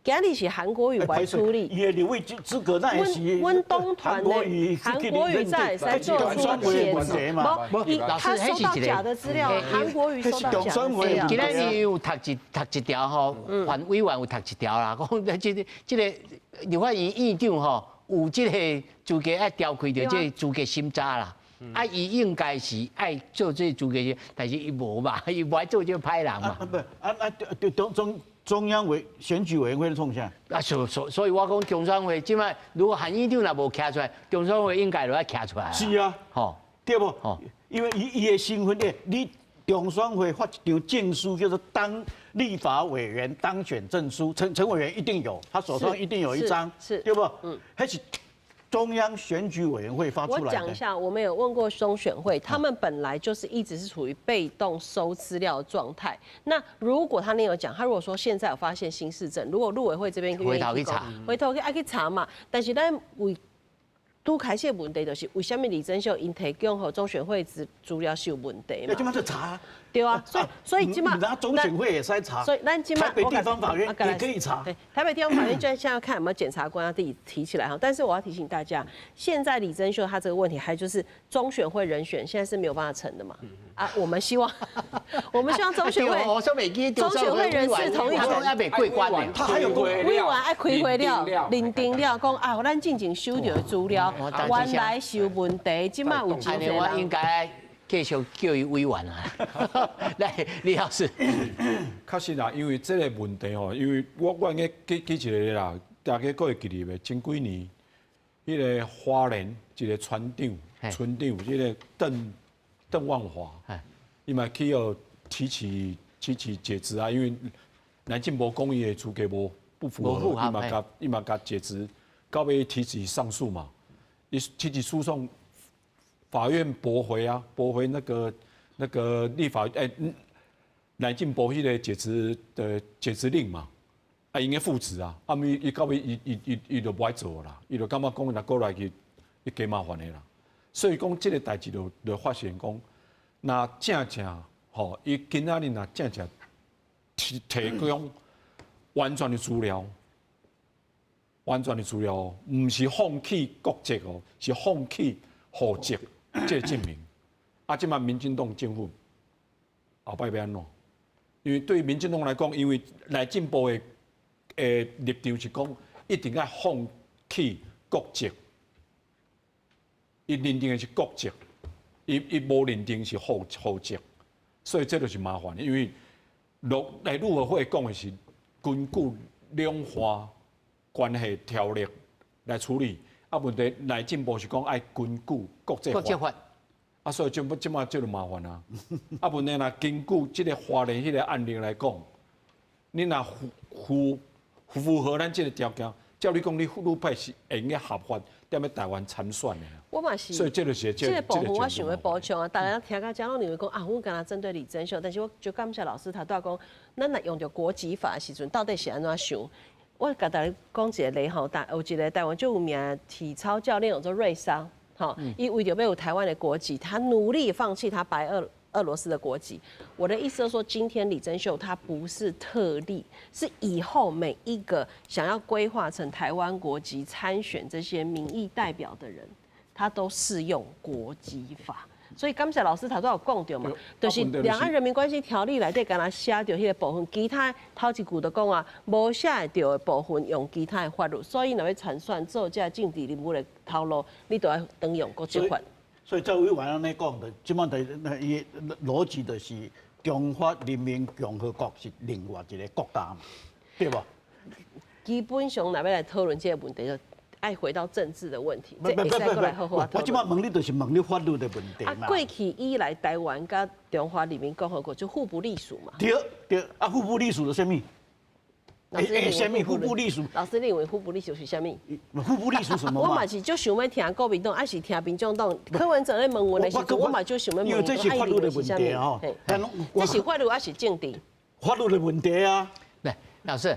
今日是韓國瑜來處理。伊的立委資格那也是阮黨團的韓國瑜才會使做出解釋嘛。無，他收到假的資料，韓國瑜收到假的資料。今日有讀一讀一條吼，范委員有讀一條啦，講這個這個立法院院長吼有這個資格愛調開著這個資格審查啦。啊，伊應該是愛做這個資格，但是伊無嘛，伊無愛做這個歹人嘛。啊不，啊啊中中中央委選舉委員會創啥？啊，所所所以，我講中選會這擺如果韓院長若無徛出來，中選會應該就愛徛出來。是啊，吼，對無？吼，因為伊伊的身份咧，你中選會發一張證書叫做當立法委員當選證書，陳陳委員一定有，他手上一定有一張，對不？嗯，彼是中央選舉委員會發出來的。我講一下，我們有問過中選會，他們本來就是一直是處於被動收資料的狀態。那如果他那有講，他如果說現在有發現新事證，如果陸委會這邊回頭去查，回頭去愛去查嘛。但是咱為拄開始的問題就是，為啥物李貞秀𪜶提供予中選會資資料是有問題嘛？這馬就查。對啊，所以這馬那中選會也使查。所以咱這馬台北地方法院也可以查。對，台北地方法院就現在要看有沒有檢察官要自己提起來哈。但是我要提醒大家，現在李貞秀他這個問題，還就是中選會人選現在是沒有辦法成的嘛。啊，我們希望中選會人事同意權還未過關呢，他還有委員愛開會了，認定了，講啊，咱進前收著的資料原來是有問題，這馬有真濟人。我應該繼續叫伊委員啊。來，李老師。確實啦，因為這個問題吼，因為我應該記一個啦，大家閣會記得袂？前幾年，彼個花蓮一個村長，村長這個鄧萬華，伊嘛去予提起解職啊，因為內政部講伊的資格無不符合，伊嘛共解職，到尾提起上訴嘛，伊提起訴訟，法院駁回啊，駁回那個立法欸，內政部彼個解職的解職令嘛，啊應該復職啊，啊伊到尾伊就無愛做啦，伊就感覺講若閣來去，伊加麻煩的啦。所以講這個代誌就發現講，若正正吼，伊今仔日若正正提供完全的資料，完全的資料，毋是放棄國籍哦，是放棄戶籍這個證明。啊，這馬民進黨政府後擺欲按怎？因為對民進黨來講，因為內政部的立場是講，一定愛放棄國籍。伊認定的是國籍，伊無認定是戶籍，所以這就是麻煩。因為陸委會講的是根據兩岸關係條例來處理，啊問題內政部是講愛根據國際國際法，啊所以這馬這就麻煩啊。啊問題若根據這個花蓮彼個案例來講，你若符合咱這個條件，照理講你愈派是會用得合法，踮咧台灣參選的。我嘛是，所以這就是這個部分我想欲補充啊，大家聽到這攏認為講啊，阮敢若針對李貞秀，但是我就感謝老師頭拄仔講，咱若用著國籍法的時陣，到底是按怎想？我共大家講一個例吼，有一個台灣最有名的體操教練，叫做瑞莎，吼，伊為著欲有台灣的國籍，他努力放棄他白俄羅斯的國籍。我的意思是說，今天李貞秀他不是特例，是以後每一個想要規劃成台灣國籍參選這些民意代表的人，他都適用國籍法。所以感謝老師頭拄有講著嘛，就是《兩岸人民關係條例》內底敢若寫著彼個部分，其他頭一句就講啊，無寫會著的部分用其他的法律。所以若欲參選做這政治人物的頭路，你都愛當用國籍法。所以趙委員按呢講的，這馬的伊邏輯就是中華人民共和國是另外一個國家嘛，對無？基本上若欲來討論這個問題，就愛回到政治的問題。不不不不，我這馬問你就是問你法律的問題嘛。啊，過去以來台灣佮中華人民共和國就互不隸屬嘛。對對，啊，互不隸屬是啥物？欸，啥物互不隸屬？老師認為互不隸屬是啥物？互不隸屬什麼？我嘛是足想欲聽國民黨，抑是聽民眾黨？柯文哲咧問阮的時陣，我嘛足想欲問。因為這是法律的問題哦。這是法律抑是政治？法律的問題啊。來，老師，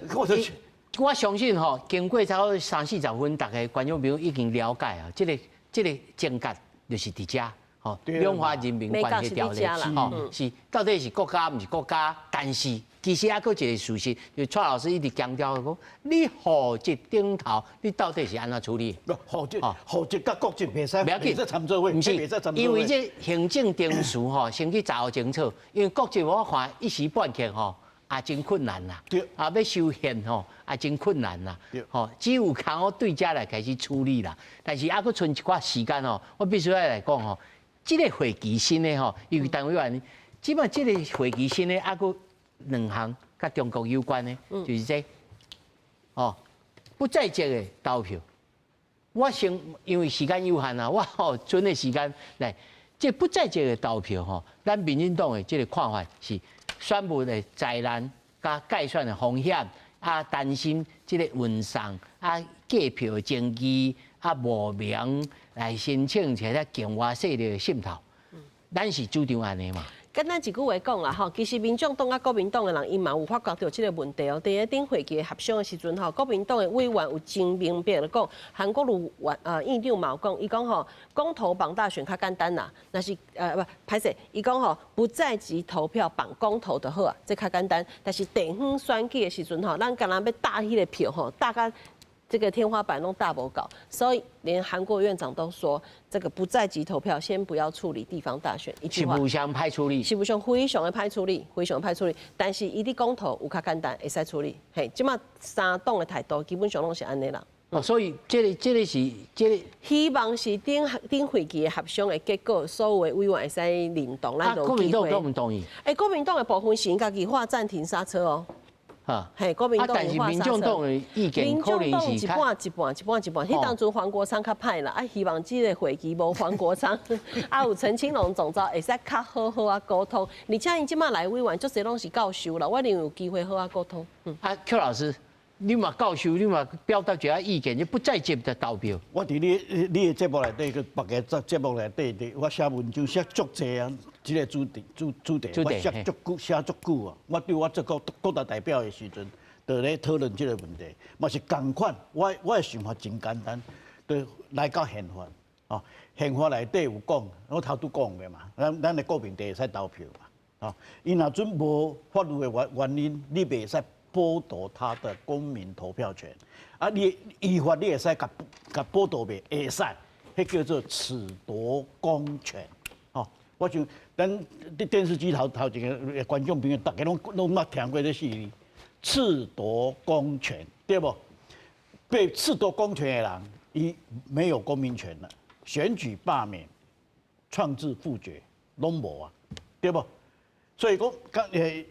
我相信吼，經過差不多三四十分，大家觀眾朋友已經了解啊。這個症結就是佇遮，吼，兩岸人民關係條例，吼，是到底是國家毋是國家？但是其實還閣一個事實，就蔡老師一直強調講，你戶籍頂頭，你到底是按怎處理？戶籍佮國籍袂使，袂要緊，參做伙，毋是，因為這行政程序吼，先去查清楚，因為國籍我看一時半刻吼。也真困難啦，啊，欲修憲吼，也真困難啦，吼，只有較好對遮來開始處理啦。但是猶閣賰一寡時間吼，我必須愛來講吼，這個會期新的吼，因為陳委員，這擺這個會期新的猶閣兩項佮中國有關的，就是這，哦，不在籍的投票。我先因為時間有限啊，我吼賰的時間來，這不在籍的投票吼，咱民進黨的這個看法是。選務的災難佮佮改选的风险，啊，擔心這個運送啊、計票的爭議啊、無名來申請這個境外勢力的滲透，咱是主張按呢嘛？簡單一句話講啦，吼，其實民眾黨佮國民黨的人，伊嘛有發覺著這個問題哦。佇咧頂會期協商的時陣，吼，國民黨的委員有真明白的講，韓國瑜院長嘛有講，伊講吼，公投綁大選較簡單啦，若是不，歹勢，伊講吼，不在籍投票綁公投就好啊，這較簡單。但是地方選舉的時陣吼，咱敢若欲貼彼個票吼，貼甲這個天花板攏貼無夠，所以連韓國院長都說，這個不在籍投票先不要處理地方大選。一句話，是無相歹處理，是無相非常的歹處理，非常歹處理。但是伊佇公投有較簡單，會使處理。嘿，這馬三黨的態度基本上攏是按呢啦。哦，所以這個是這個，希望是頂頂會期的協商的結果，所有的委員會使認同。咱國民黨都毋同意。欸，國民黨的部分是𪜶家己喊暫停剎車哦。啊，嘿，國民黨但是民眾黨的意見可能是一半一半一半一半。彼當陣黃國昌較歹啦，啊，希望這個會期無黃國昌，啊有陳青龍總召會使較好好啊溝通。而且𪜶這馬來委員，足濟攏是教授啦，我認為有機會好好溝通。啊，邱老師，你嘛教授，你嘛表達一下意見，你不在籍的投票。我佇你的節目內底，佮別个節目內底，我寫文章寫足濟啊。這個主題，我寫足久，寫足久啊！我對我做國大代表的時陣，就咧討論這個問題，嘛是仝款。我的想法真簡單，就來到憲法，哦，憲法內底有講，我頭拄講的嘛，咱的國民就會使投票嘛，哦，伊若準無法律的原因，你袂使剝奪他的公民投票權，啊，你依法你會使共剝奪袂？會使，彼叫做褫奪公權。我想，咱佇電視機頭前的觀眾朋友，大家攏捌聽過這四字，褫奪公權，對無？被褫奪公權的人，伊沒有公民權了，選舉罷免、創制複決，攏無啊，對無？所以講，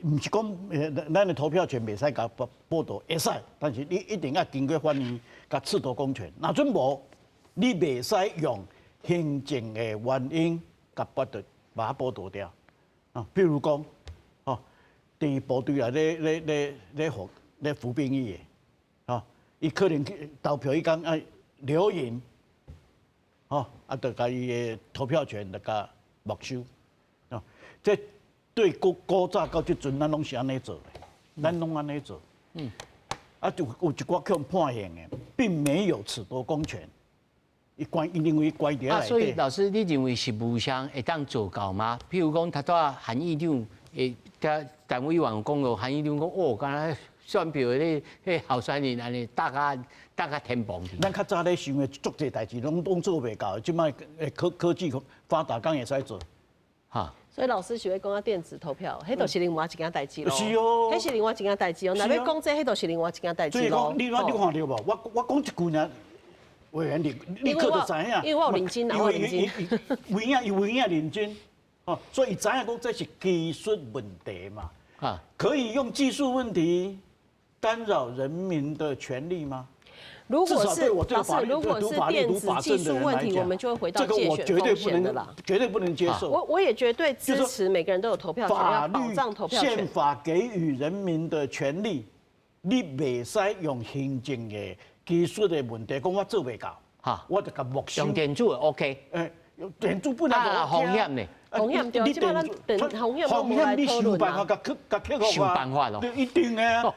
毋是講咱的投票權袂使共剝奪，會使，但是你一定要經過法院共褫奪公權，若準無，你袂使用行政的原因共剝奪。把它剝奪掉啊！比如講，哦，佇部隊內咧服兵役的，哦，伊可能去投票，伊講愛留營，哦，啊，就共伊的投票權就共沒收，哦，這對古早到這陣，咱攏是按呢做的，咱攏按呢做，啊，就有一寡去判刑的，並沒有褫奪公權。伊關，伊認為關佇啊，所以老師，你認為是無相會當做到嗎？譬如講，頭拄仔韓院長會，聽陳委員講過，韓院長講哦，敢若選票的彼候選人按呢，貼甲天崩去。咱較早咧想的足濟代誌，攏做袂到，這擺科技發達，敢會使做？哈。所以老師是會講啊電子投票，彼就是另外一件代誌囉。是哦。彼是另外一件代誌哦。若欲講這，彼就是另外一件代誌囉。所以講，你看著無？我講一句爾。委員，你立刻就知影，因為我有認真，我有認真，有影有影認真，哦，所以伊知影講這是技術問題嘛，啊，可以用技術問題干擾人民的權利嗎？如果是老師，如果是電子技術問題，我們就會回到介選風險的啦，絕對不能接受。我也絕對支持每個人都有投票權，要保障投票權。憲法給予人民的權利，你袂使用行政的技術的問題，講我做袂到，我就共沒收。用電子 OK，用電子本來就 OK 啊。風險呢？風險對，這擺咱電風險攏無來討論啊。想辦法共克服啊。想辦法咯。一定的啊。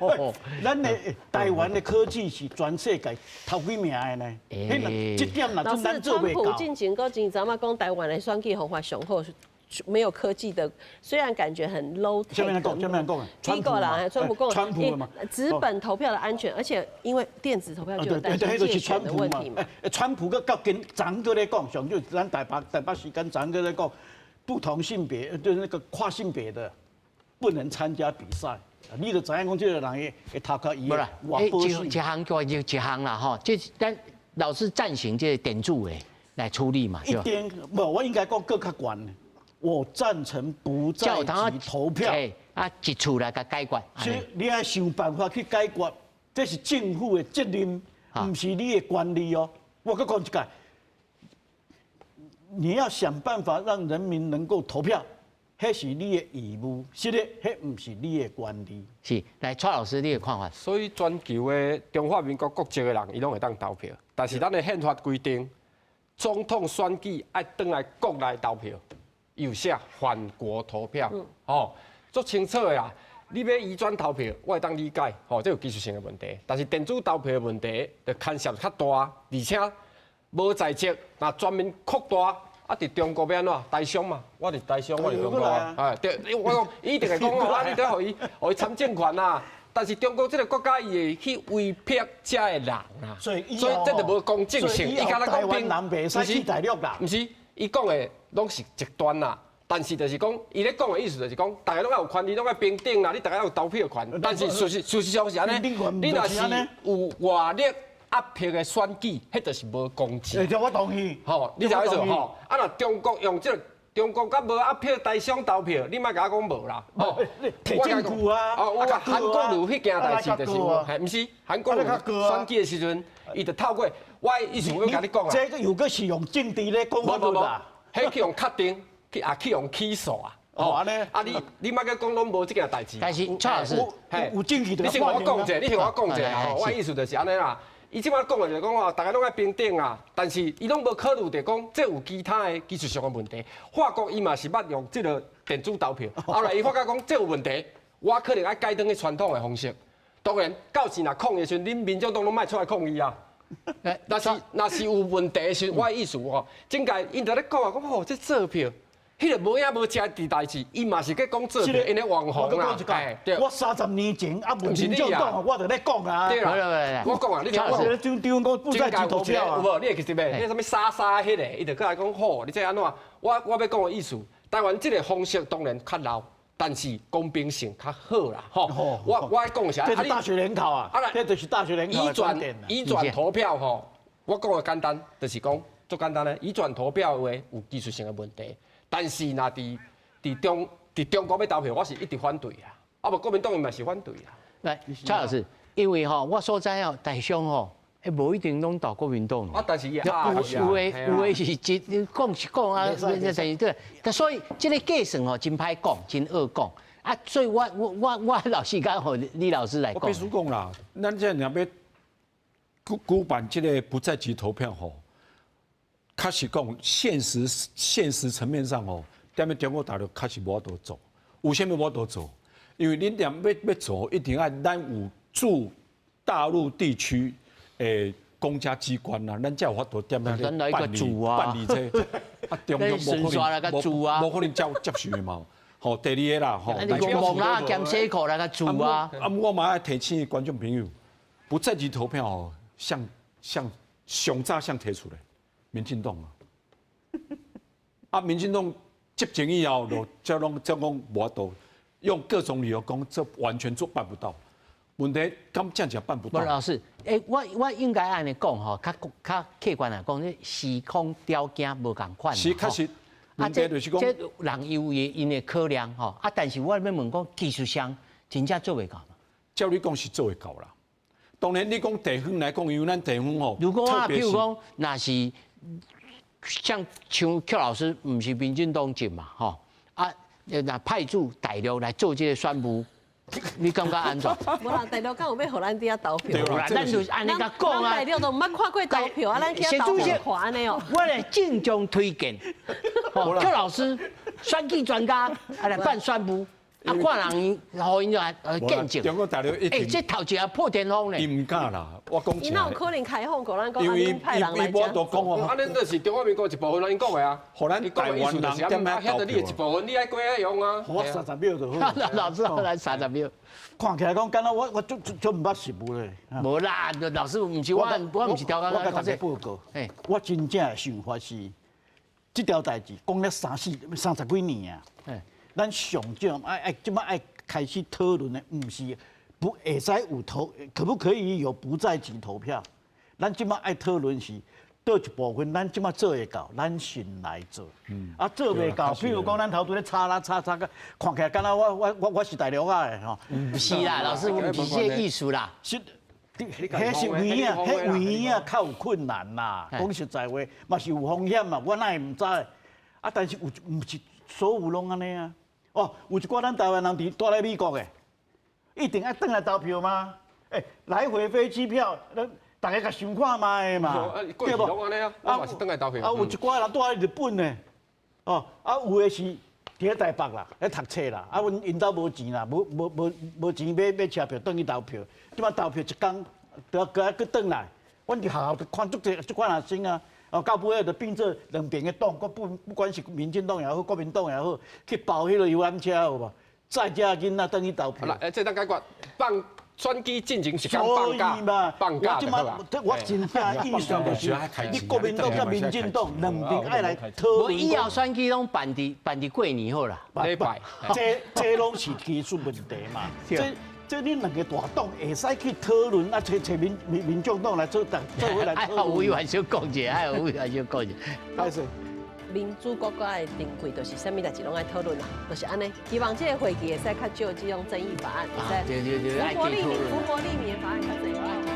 咱的台灣的科技是全世界頭幾名的呢。這點若咱做袂到。老師，川普進前閣前陣仔講台灣的選舉方法上好，沒有科技的，雖然感覺很 low tech。啥物人講？啥物人講？美國啦，川普講。川普嘛。紙本投票的安全，而且因為電子投票就有擔心介選的問題嘛。川普閣到今昨閣咧講，上就咱台北時間昨閣咧講，不同性別就是那個跨性別的不能參加比賽。你就知影講這個人會頭殼伊。無啦，一項就一項啦，吼，這咱老師贊成這個電子的來處理嘛。一定無，我應該講閣較懸。我贊成不在籍投票。啊，一次來共解決。所以你愛想辦法去解決，這是政府的責任，毋是你的權利哦。我閣講一擺，你要想辦法讓人民能夠投票，彼是你的義務，是的，彼毋是你的權利。是，來蔡老師，你的看法。所以全球的中華民國國籍的人，伊攏會當投票，但是咱的憲法規定，總統選舉愛轉來國內投票，有寫返國投票，吼，足清楚的啦。你欲移轉投票，我會當理解，吼，這有技術性的問題。但是電子投票的問題，就牽涉較大，而且無在籍，若全面擴大。啊！佇中國欲按怎？台商嘛，我佇台商，我佇中國啊。哎，對，我講，伊一定會講哦，啊，你得予伊，予伊參政權啊。但是中國這個國家，伊會去威迫遮的人啊，所以所以這就無公正性。伊敢若講平，毋是大陸啦，毋是，伊講的攏是極端啦。但是就是講，伊咧講的意思就是講，大家攏愛有權利，攏愛平等啦，你大家有投票權。但是事實上是按呢，你若是有外力壓迫的選舉，彼就是無公正。這我同意。吼，你知影意思無？吼，啊若中國用這個中國佮無壓迫台商投票，你莫共我講無啦。吼，提證據啊。哦，有啊，韓國瑜彼件代誌就是有，毋是韓國瑜選舉的時陣，伊就透過我的意思，我共你講啊。這個又閣是用政治咧講法啦。彼去予確定，去也去予起訴啊。哦，按呢，啊你你莫閣講攏無這件代誌。但是蔡老師，有證據你先予我講者，你先予我講者啦。我的意思就是按呢啦。伊這擺講的就是講哦，大家攏愛平等啊，但是伊攏無考慮著講，這有其他的技術上的問題。法國伊嘛是捌用這個電子投票，後來伊發覺講這有問題，我可能愛改轉去傳統的方式。當然，到時若抗議的時陣，恁民眾黨攏莫出來抗議啊。若是有問題的時陣，我的意思吼，整屆𪜶就咧講啊，講吼這做票。彼個無影無跡的代誌，伊嘛是去講做票，𪜶咧網紅啦。我30年前啊，無民進黨，我就咧講啊。對啦，我講啊，你聽我。張講不在籍投票有無？你會記得袂？彼啥物沙沙彼個，伊就過來講吼，你這按怎？我欲講的意思，台灣這個方式當然較老，但是公平性較好啦。吼，我愛講的是，這是大學聯考啊，這就是大學聯考的觀點。移轉投票吼，我講的簡單，就是講足簡單咧。移轉投票的話有技術性的問題。但是，若佇中國欲投票，我是一直反對啊！啊無國民黨伊嘛是反對啊。來，蔡老師，因為吼，我所知哦，台商吼，欸，無一定攏投國民黨。啊，但是有的是真講是講啊，但是對，但所以這個計算吼真歹講，真惡講啊。所以我老實講，予李老師來講。我必須講啦，咱這若欲舉辦這個不在籍投票吼。確實講，現實層面上哦，踮咧中國大陸確實無法度做。為啥物無法度做？因為恁踮欲做，一定愛咱有駐大陸地區的公家機關啊，咱才有法度踮遐咧辦理這個。啊，中央無可能，無可能接受的嘛。吼，第二個啦，吼，你講啦，兼西庫來個駐啊。啊，我嘛愛提醒觀眾朋友，不在籍投票哦，像上早誰提出來。民進黨啊，啊，民進黨執政以後，就才攏才講無法度，用各種理由講，這完全做辦不到。問題敢真正辦不到？無老師，欸，我應該按呢講吼，較較客觀來講，這時空條件無仝款。是確實，啊，這這人有𪜶的考量吼，啊，但是我欲問講技術上真正做袂到嘛？照你講是做會到啦。當然，你講地方來講，因為咱地方吼，如果啊，譬如講，若是像邱老師，毋是民進黨籍嘛，吼啊，若派駐大陸來做這個選務，你感覺按怎？無啦，大陸敢有欲予咱佇遐投票？對啦，咱就是按呢共講啊。咱大陸都毋捌看過投票啊，咱去遐投票看按呢哦。我來鄭重推薦，邱老師選舉專家，啊來辦選務。啊，看人予𪜶來見證。中國大陸一定，欸，這頭一個破天荒咧。伊毋敢啦，我講。伊哪有可能開放予咱講？因為派人來伊無都講哦。啊，恁這是中華民國一部分，咱講的啊。予咱台灣人踮遐投票。你的一部分，你愛過來用啊。我30秒就好。老師來30秒。看起來講，敢若我足足足毋捌實務咧。無啦，老師毋是我，我毋是調我共大家報告。我真正的想法是，這條代誌講了30幾年啊。咱上少愛這擺愛開始討論的，毋是不會使有投，可不可以有不在籍投票？咱這擺愛討論是佗一部分，咱這擺做會到，咱先來做。啊，做袂到，比如講咱頭拄咧吵啦吵吵個，看起來敢若我是大陸仔的吼。毋是啦，老師，毋是這個意思啦。是，彼是有影，彼有影較有困難啦。講實在話，嘛是有風險嘛，我哪會毋知？啊，但是有毋是所有攏按呢啊？哦，有一寡咱台灣人佇蹛咧美國的，一定愛轉來投票嗎？欸，來回飛機票，咱大家共想看覓的嘛，對無？啊，嘛是轉來投票。啊，有一寡人蹛咧日本的，哦，啊，有的是佇咧台北啦，咧讀冊啦，啊，阮𪜶兜無錢啦，無無無無錢買買車票轉去投票，這擺投票一工，著閣閣轉來，阮佇學校就看足濟這款學生啊。哦，到尾就變做兩邊的黨，不管是民進黨也好，國民黨也好，去包彼個遊覽車有無？載這囡仔轉去投票。來，這當解決，放選舉進前一工放假，放假就好啦。我真正意思就是，你國民黨佮民進黨兩邊愛來討論。以後選舉攏辦佇過年好啦。禮拜，這攏是技術問題嘛。這恁兩個大黨會使去討論啊，揣民眾黨來做，做伙來討論。委員小講者，愛委員小講者。開始。民主國家的定規就是啥物代誌攏愛討論啦，就是按呢。希望這個會期會使較少這種爭議法案，會使。對對對，福國利民，福國利民的法案較濟。